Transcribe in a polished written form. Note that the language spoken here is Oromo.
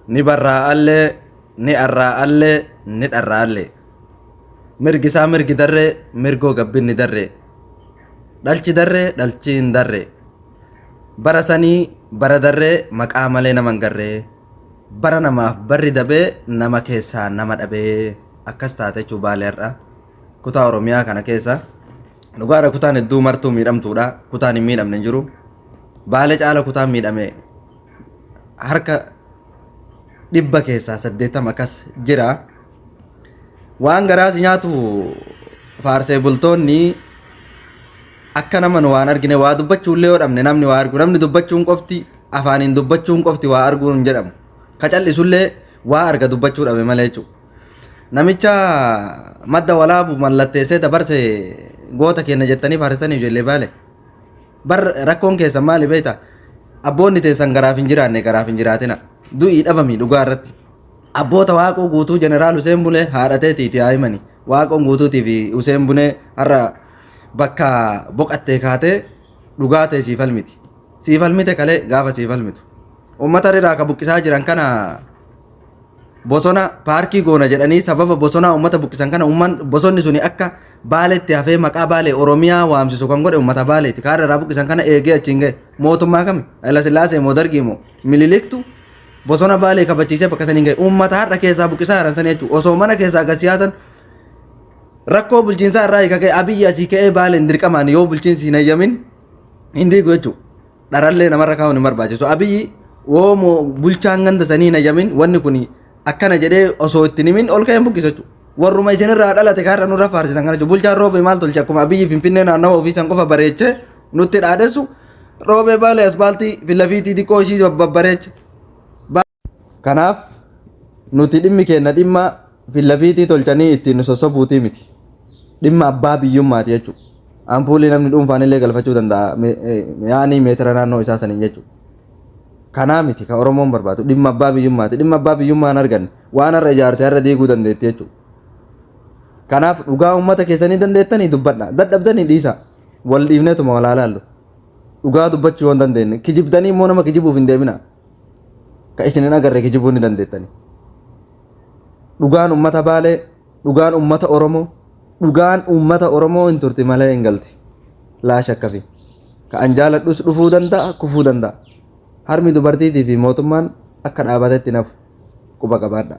Ni barraa'allee, ni arraa'allee, ni dharra'allee. Mirgi isaa mirgi darree, mirgoo gabbinni darree. Dhalchi darree, dhalchi hin darree. Bara sanii bara darree maqaa malee nama hin garree. Bara namaaf barri dabee nama keessaa nama dhabee. Akkas taate jechuu Baalee har'a. Kutaa Oromiyaa kana keessa dhugaadha kutaan hedduu martuu miidhamtuudha. Kutaan hin miidhamne hin jiru. Baalee caala kutaan miidhame harka 100 keessaa 80 akkas jira. Waan garaa si nyaatu faarsee bultoonni akka nama nu waan argine waa dubbachuullee yoo dhabne namni waa argu namni dubbachuun qofti afaaniin dubbachuun qofti waa arguu hin jedhamu. Ka callisullee waa arga dubbachuu dhabe malee jechuudha. Namicha madda walaabu mallatteessee dabarse goota keenya jettanii faarsitaniif ijoollee baale. Bar rakkoon keessan maali beekta? Abboonni teessan garaaf hin jiraanne garaaf hin jiraatina. Du'ii dhabami dhugaa irratti. Abboota Waaqoo guutuu Jeneraal Huseen Bunee haadha teetiiti haa himani. Waaqoon guutuutii fi Huseen Bunee har'a bakka boqattee kaatee dhugaa ta'e sii falmiti. Sii falmite kalee gaafa sii falmitu. Uummata irraa ka buqqisaa jiran kana bosona paarkii goona jedhanii sababa bosonaa uummata buqqisan kana uumman bosonni suni akka Baaletti hafee maqaa Baalee Oromiyaa waamsisu kan godhe uummata Baaleeti. Kaarra irraa buqqisan kana eegee achiin gahe. Mootummaa kami? Hayilasillaasee moo Dargii moo Mililiktu bosona Baalee kabachiisee bakka saniin gahe. Uummata har'a keessaa buqqisaa jiran sanii jechuudha. Osoo mana keessaa gad siyaasan rakkoo bulchiinsaa irraa hiika ka'e Abiyyi asii ka'ee Baaleen dirqamaan yoo bulchiinsi hin hayyamin hin diigu jechuudha. Dharallee namarra kaa'uun hin barbaachisu. Abiyyi yoo moo bulchaan ganda sanii hin hayyamin wanni kun akkana jedhee osoo itti hin himin ol ka'ee hin buqqisa jechuudha. Warruma isinirraa dhalate kaarra nurra faarsitan kana jechuudha. Bulchaan roobee maal tolche akkuma Abiyyi Finfinnee naannawa ofii san qofa bareechee nutti dhaadessu roobee baalee asfaaltii filafiitii xiqqoo ishii babbareeche. Kanaaf nuti dhimmi keenya dhimma fillafiitii tolchanii ittiin nu sossobuutii miti. Dhimma abbaa biyyummaati jechuudha. Ampuulii namni dhuunfaan illee galfachuu danda'a yaanii meetira naannoo isaa saniin jechuudha. Kanaa miti kan Oromoon barbaadu dhimma abbaa biyyummaati. Dhimma abbaa biyyummaa hin arganne waan har'a ijaarte har'a diiguu dandeetti jechuudha. Kanaaf dhugaa uummata keessanii dandeettanii dubbadha. Dadhabdanii dhiisa. Wal dhiifneetuma wal haa laallu. Dhugaa dubbachuu yoo hin dandeenye kijibdanii immoo nama kijibuuf hin deemina. Ka isin hin agarre kijibuu ni dandeettani. Dhugaan uummata Baalee, dhugaan uummata Oromoo, dhugaan uummata Oromoo hin turti malee hin galti. Laa shakka fi. Ka an jaaladhus dhufuu danda'a, kufuu danda'a. Harmi dubartiitii fi mootummaan akka dhaabatetti nafu. Quba qabaadha.